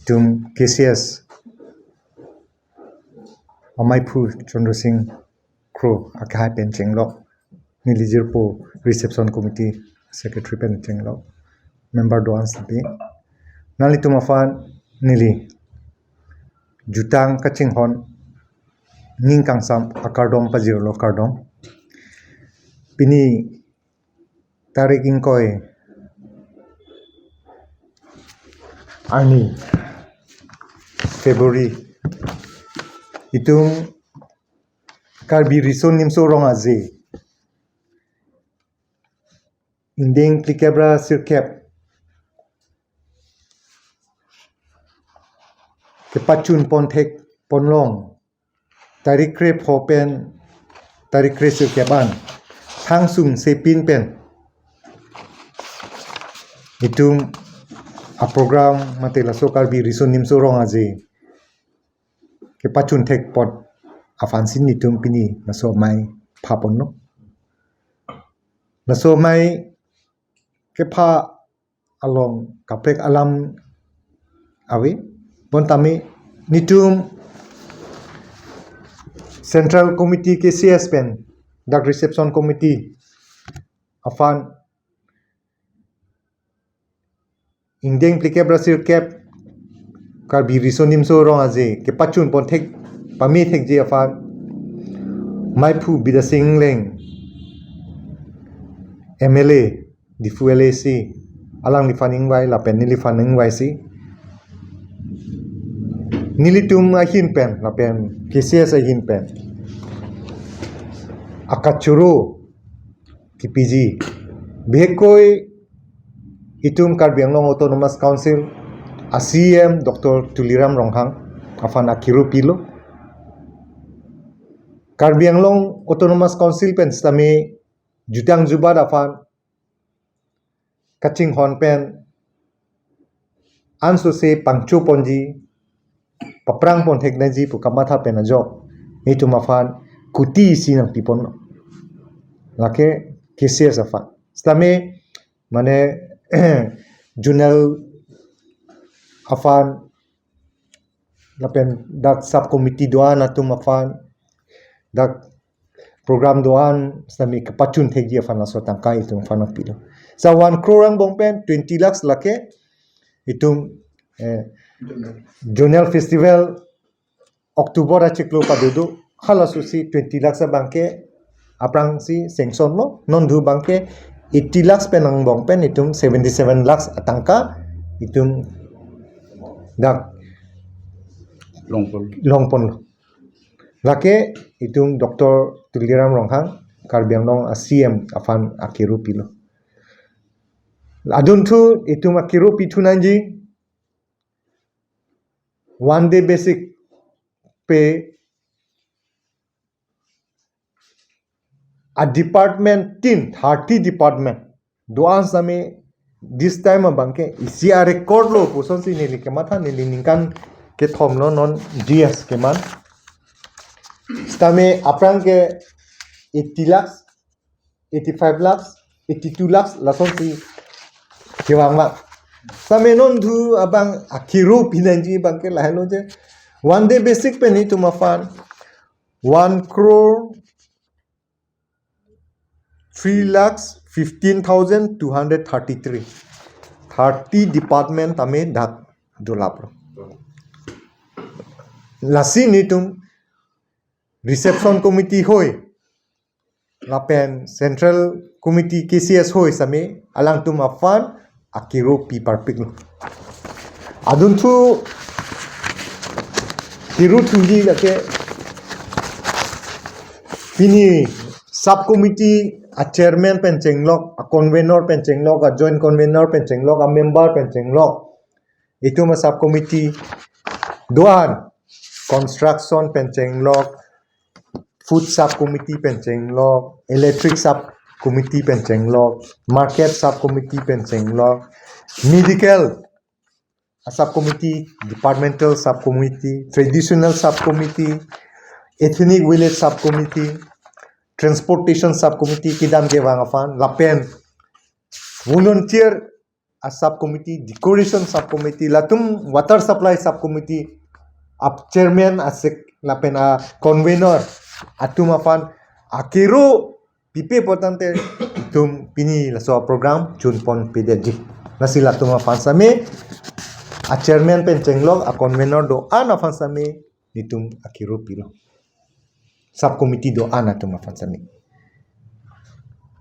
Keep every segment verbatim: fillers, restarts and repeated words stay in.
Itum K C S amaiphu Chandra Sing Kro akehai pen chenglok, neli jirpo reception committee secretary pen chenglok, member do-an sitame, nanglitum aphan neli jutang kachinghon ning kangsam akardom pajirlo, kardom. Pini tarik ingkoi arni February, itum Karbi Riso Nimso Rong Aje ingdeng phlikep ra sirkep kepachun ponthek ponlong, tarik krepho pen tarik kresirkep an thangsung sepin pen itum aprogram mate laso Karbi Riso Nimso Rong Aje kepachun thekpon aphansi itum pini laso amei phaponlo. Laso amei kepha along kaprek alam ave, bonta me itum Central Committee K C S pen dak reception committee aphan ingdeng phlikep ra sirkep Karbi Riso Nimso Rong Aje kepachun ponthek pame thekji aphan maiphu Bidya Sing Engleng, M L A, Diphu L A C, alangliphan ingvai lapen neliphan ingvaisi, nelitum ahin pen lapen K C S ahin pen akachoro kipiji, bihekkoi itum Karbi Anglong Autonomous Council a C E M Doctor Tuliram Ronghang aphan akiru pilo. Karbi Anglong Autonomous Council pen sitame jutang jubat aphan kachinghon pen ansose pangcho ponji, paprang ponthek nangji pu kamatha pen ajok itum aphan kuti isi nangpiponlo, lake K C S aphan. Sitame mane zonal aphan lapen dak sub committee do-an atum aphan, dak program do-an sitame kepachun thekji aphan laso atangka itum aphan nangpilo. Sa one crore angbong pen twenty lakhs lake itum, eh, zonal festival October achiklo padodo, halasosi twenty lakhs abangke aphrangsi sanction lo, non dhu abangke eighty lakhs pen angbong pen itum seventy seven lakhs atangka itum dak longpon longponlo. Lake itum Doctor Tuliram Ronghang, Karbi Anglong a C E M aphan akiru pilo. Adunthu itum akiru pithu nangji, one day basic pay a department tin, thirty department do-an sitame this time abangke isi a record lo pusonsi neli kematha, neli ningkan kethom lo non G S keman. Sitame aphrang ke eighty lakhs, eighty-five lakhs, eighty-two lakhs lasonsi kevang ma. Sitame non dhu abang akiru pinangji abangke lahelo je, one day basic pen itum aphan one crore three lakhs fifteen thousand two hundred thirty-three. Thirty department tame dak dolaplo. Lasi itum reception committee hoi lapen Central Committee K C S hoi sitame alangtum aphan akiru pi parpiklo. Adunthu kiru thuji lake pini sub committee a chairman pen chenglok, a convenor pen chenglok, a joint convenor pen chenglok, a member pen chenglok, itum a sub committee do-an, construction pen chenglok, food sub committee pen chenglok, electric sub committee pen chenglok, market sub committee pen chenglok, medical a sub committee, departmental sub committee, traditional sub committee, ethnic village sub committee, transportation sub committee kedam kevang aphan lapen volunteer a sub committee, decoration sub committee, latum water supply sub committee, a chairman asek lapen a convener atum aphan akero pipe pon tangte itum pini laso program chunpon pedetji. Lasi latum aphan sami, a chairman pen chenglok, a convener do-an aphan sami, nitum akero pilo. Sub committee do-an atum aphan sami.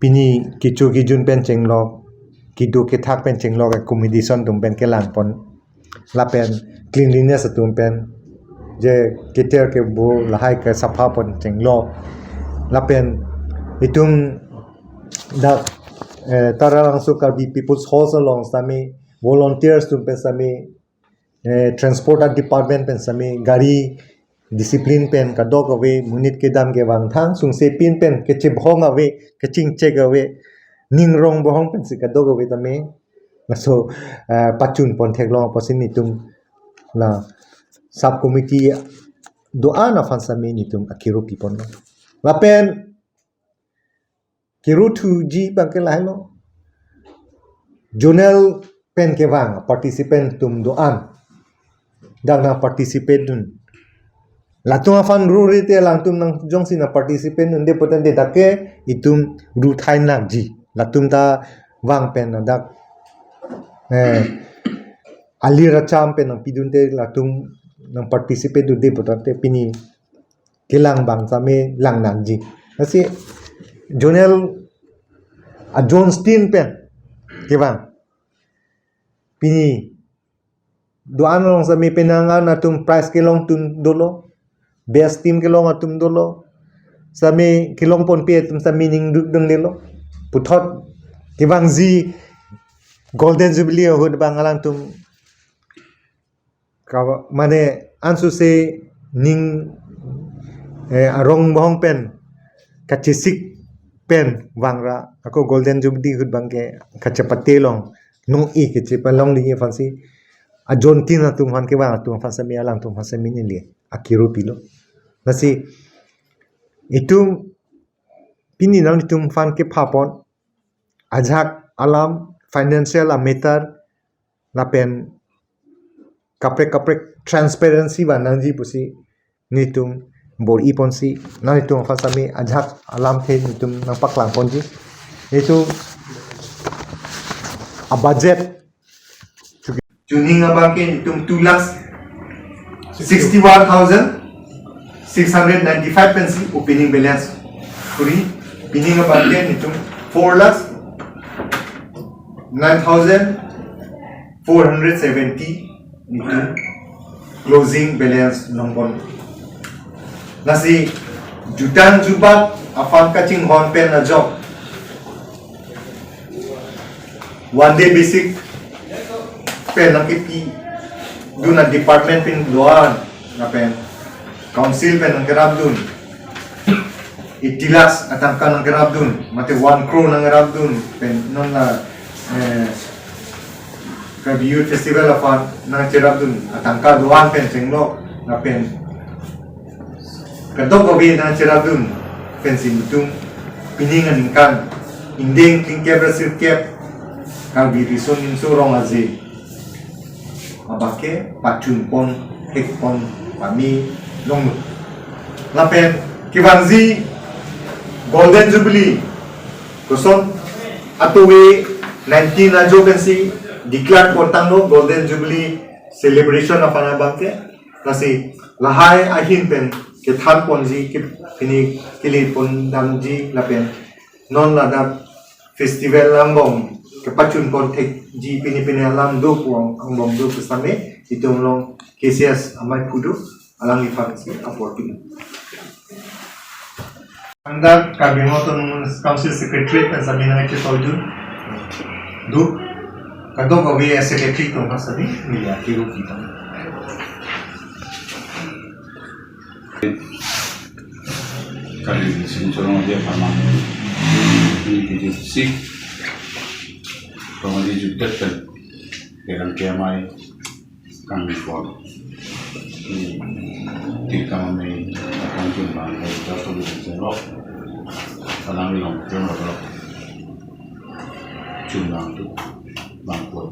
Pini kecho kejun pen chenglok, kedo kethak pen chenglok, accommodation atum pen kelangpon. Lapen cleanliness atum pen, je keter kebur lahai kesapha pon chenglok. Lapen itum dak, eh, Taralangso Karbi People's Hall along sami, volunteers atum pen sami, eh, transport department pen sami, gari discipline pen kadokave, monit kedam kevang thang sungse pin pen kechebhong ave, kechingchek ave, ning rong bohong pensi kadokave tame. Laso, eh, pachunpon theklong apotsi nitum la sub committee do-an aphan sami nitum akero piponlo. Lapen keruthuji abangke lahailo. Zonal pen kevang participant atum do-an dak nangparticipate dun. Latum aphan rurite alangtum nang jongsi nangparticipate dunde putangte dak ke itum ruthai nangji. Latum ta vang pen dak, eh, alir acham pen nangpidunte latum nangparticipate dunde putangte pini kelang abang sami lang nangji. Lasi zonal a zones tin pen kevang. Pini do-an along sami penang an atum prize kelong atum dolo. Best team kelong atum dolo. Sami kelongponpe atum sami ning duk dong delo. Puthot kevangji Golden Jubilee ahut abang alangtum ka, mane ansose ning, eh, arong bohong pen kachesik pen vangra ako Golden Jubilee ahut abangke kachepate long nong-e kachepalong ding aphansi a zone tin atum aphan kevang atum aphan sami alangtum aphan sami neli akero pilo. Lasi itum pini nanglitum aphan kephapon ajak alam financial a matter lapen kaprek kaprek transparency ba nangji pusi nitum bor-iponsi nanglitum aphan sami ajak alamthe nitum nangpaklangponji. Nitum a budget chuning abangke nitum two lakhs sixty-one thousand six hundred ninety-five pensi opening balance kuri, pining abangke nitum four lakhs nine thousand four hundred seventy nitum closing balance longpon. Lasi jutang jubat aphan kachinghon pen ajok one day basic pen nangkepidun a department pen do-an lapen council pen nangkerapdun eighty lakhs atangka nangkerapdun mate one crore nangkerapdun pen non la, eh, Karbi Youth Festival aphan nangcherapdun atangka do-an pen chenglok lapen kadokave nangcherapdun pensi nitum pining aningkan ingdeng tingkep ra sirkep Karbi Riso Nimso Rong Aje abangke pachunpon thekpon pame longlo. Lapen kevangji Golden Jubilee koson atowe nineteen ajo pensi declare pontanglo Golden Jubilee celebration aphan abangke. Lasi lahai ahin pen kethanponji ke pini kelipondamji lapen non ladak festival angbong kepachunpon thekji pini pini alam do pu angbong do pu sami itum along K C S amei phudu alangliphan si apor pini. Anda Karbi Anglong Autonomous Council Secretary pen sami nangchetongdun. Du kadokave secretary atum aphan sami neli akero pidun. Kali sini corong dia pamang ini di sik. Pamang di jutet kan. Dengan K M I kami pon. Ini di kami akan cuma dari jatuh di sini. Kadang bilang cuma. Chunang tu bang pot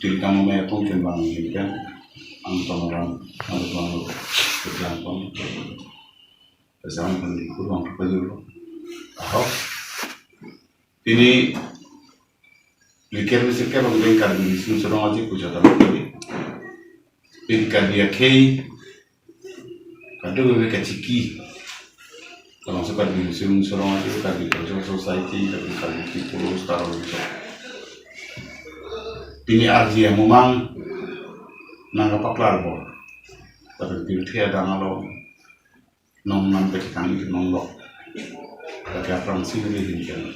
Tilkam Amei apung ken bang pen, ang tomoran, ang tomoran, kejang pon, kejang pon di kurang kepajur. Ahok, pini liker misir ke bang deng Karbi Riso Nimso Rong Aje puja tamat tadi. Pini Karbi akhei kadokave kachiki. Termasuk Karbi Riso Nimso Rong Aje, Karbi Cultural Society, Karbi Community Forum, Star Organization. Pini arji amumang nangkapaklar bor. Tapi pirthe adang along nongnam pekitang ik nonglok. Tapi aphrangsi neli hinken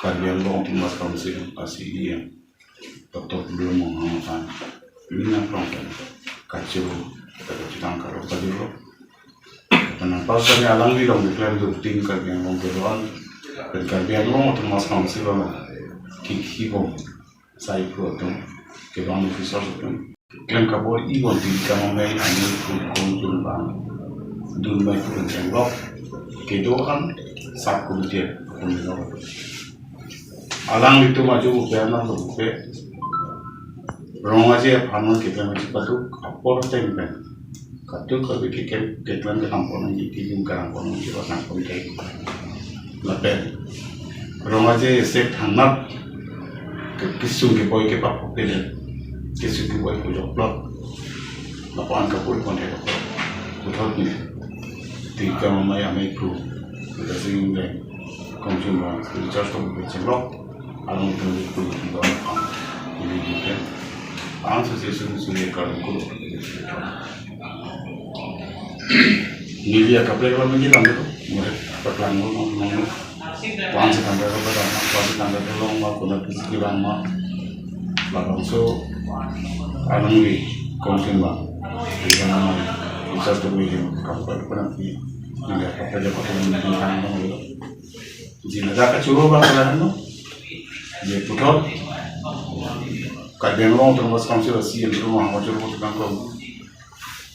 Karbi Anglong Autonomous Council a C E M Doctor Tuliram Ronghang aphan nina prong pen kachoro, kachitang karo pajirlo. Pen anpar kami alangli along keklem dukting Karbi Anglong kedo-an, pen Karbi Anglong Autonomous Council along kikhibom sai phu atum, kedo-an officer atum klem kabor-i bom Tilkam Amei ani kun kun kun bang dun mai pun chenglok kedo-an sub committee kun lo. Alanglitum ajo upe anam lo upe Rong Aje aphan keklem aji paduk apor ateng pen kadokave keklem keklem kedam pon nangji, kilim karang pon nangji, ot nang pon ke. Lapen Rong Aje sek thangnat ke kisung keboi kepapok pede, kisung keboi kujok plot. Lapu-an kapur pon he puthot ni Tilkam Amei ameiphu, kita sing deng kongchun bang Richard Tong Pechenglok, along itu pun di bawah ini juga. Ang sesi sung sung ya kalau kulo. Neli akaprek lo menjadi lambe tu, mulai apa kelang lo, lo, lo, lo. Kuan setangka ke pada, kuan setangka ke lo, ma, kuna pisi kilang ma. Labangso alangli kongchun bang, di kana ma, bisa tu mi him, kaprek pun nanti, neli akaprek apa pun nanti kan lo. Jina jaka churu bang, kalau no, je puthot, Karbi Anglong Autonomous Council a C E M rumah, mau churu puthot nangkong.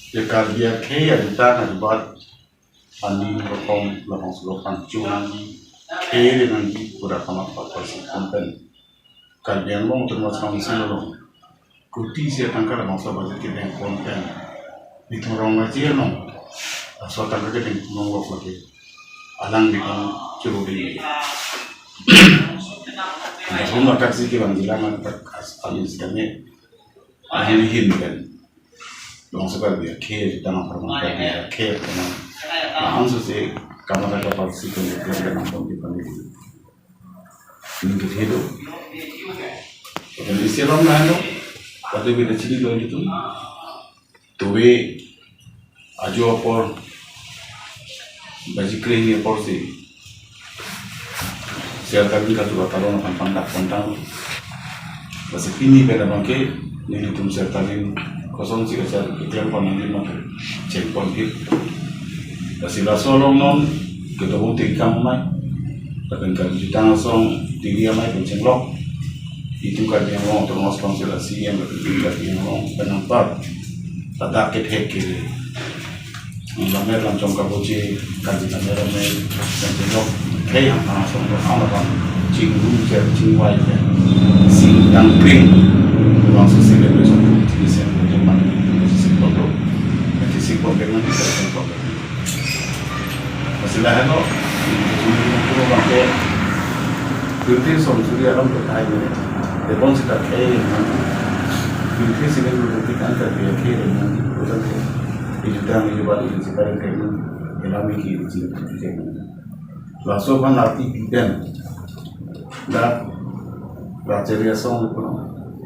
Je Karbi akhei ajuta na jubat ani rokom labangso lo pangchun nangji, khei nangji, pura kamat pakpasi pon pen Karbi Anglong Autonomous Council along kuti isi atangka labangso budget kedeng pon pen, nelitum Rong Aje along laso atangka kedeng nonglok lake, alanglitum churu dei. Laso athak si kevang jila ma athak as alin sekali, ahli hin pen. Labangso Karbi akhei, tang apa, Karbi akhei, tang. Langsung si kamar kapal si pun dia kena pun di pun. Mungkin hidup. Dan isi ram lain lo, pada beda chili lo itu. Tuwe ajo apor, baji kre hini apor si Sertalin kachoro talon aphan pangdak pon tang. Lasi pini pen abang ke nelitum Sertalin kosonsi kachar keklem pon nangji ma cheng pon hip. Lasi laso along non kedo-an Tilkam Amei, lapen Karbi Jutang Asong Tiri Amei pen chenglok, itum Karbi Anglong Autonomous Council a C E M lapen Karbi Anglong pen anpar ladak kethek ke lamer lam chom kaboche, Karbi lamer amei, pen chenglok, khei hang hang asong lo, hang lo, chingrum cher chingvai pen, sing tang kring, labangso celebration, celebration, Lasi lahelo, puro bangke, pirthe som suri alam ke thai mene, tebon sita khei nang, pirthe sini pirthe kan Karbi akhei nang, udah ke, itu tang itu baru itu sih paling khei nang, ilami ki itu sih khei nang. Laso aphan arti piden, dak rachari asong le puno,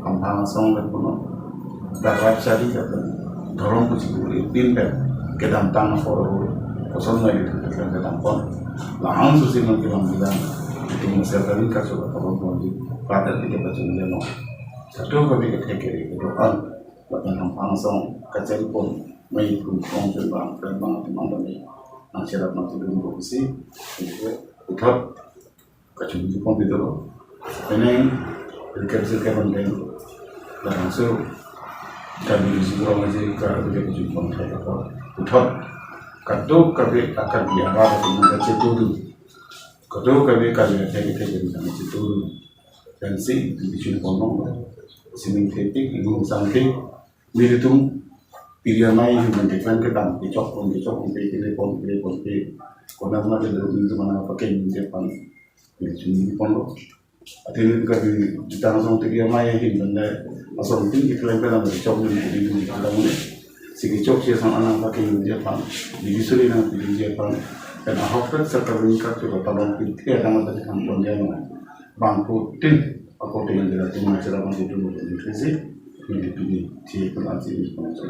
hamphang asong le puno, dak rachari lapen dhorom pusi kuri pin pen kedamtang apor koson nai itu kedam pon. Langsung si nang kelang bilang, itu Sertalin kachoro talon pon di, pater kita pachun dia no. Kadokave kethek kere kedo-an lapen hempang asong kachelpon, mei kum kong pen bang pen bang atum an tame nangcherap nangchedun pusi puthot kachingki pon pidolo. Penang rikep sirkep an pen labangso kami isi kurang aja ka rikep kachingki pon thai ka puthot kadokave akar biara atum kachetudun, kadokave kali athek athek atum kachetudun. Dan si bichun ponong sining thetik ingung sangke nelitum piri amei human decline kedam kechok pon kechok pon pe kele pon kele pon pe kona kona ke dulu nelitum mana pakai nelitum pan nelitum nelitum ponlo. Ati nelitum kali jutang asong piri amei ahin benda asong tin decline kedam kechok nelitum nelitum ponlo. Si kechok si asong anang pakai nelitum pan, bidi suri nang piri nelitum pan. Dan ahok pen serta bingkak coba tolong piti anang pakai kampung dia mana. Bangphutin ako tinggal di Ratu Mahathir Rambang itu dulu di Inggris sih, ini di pini si penalti ini penalti.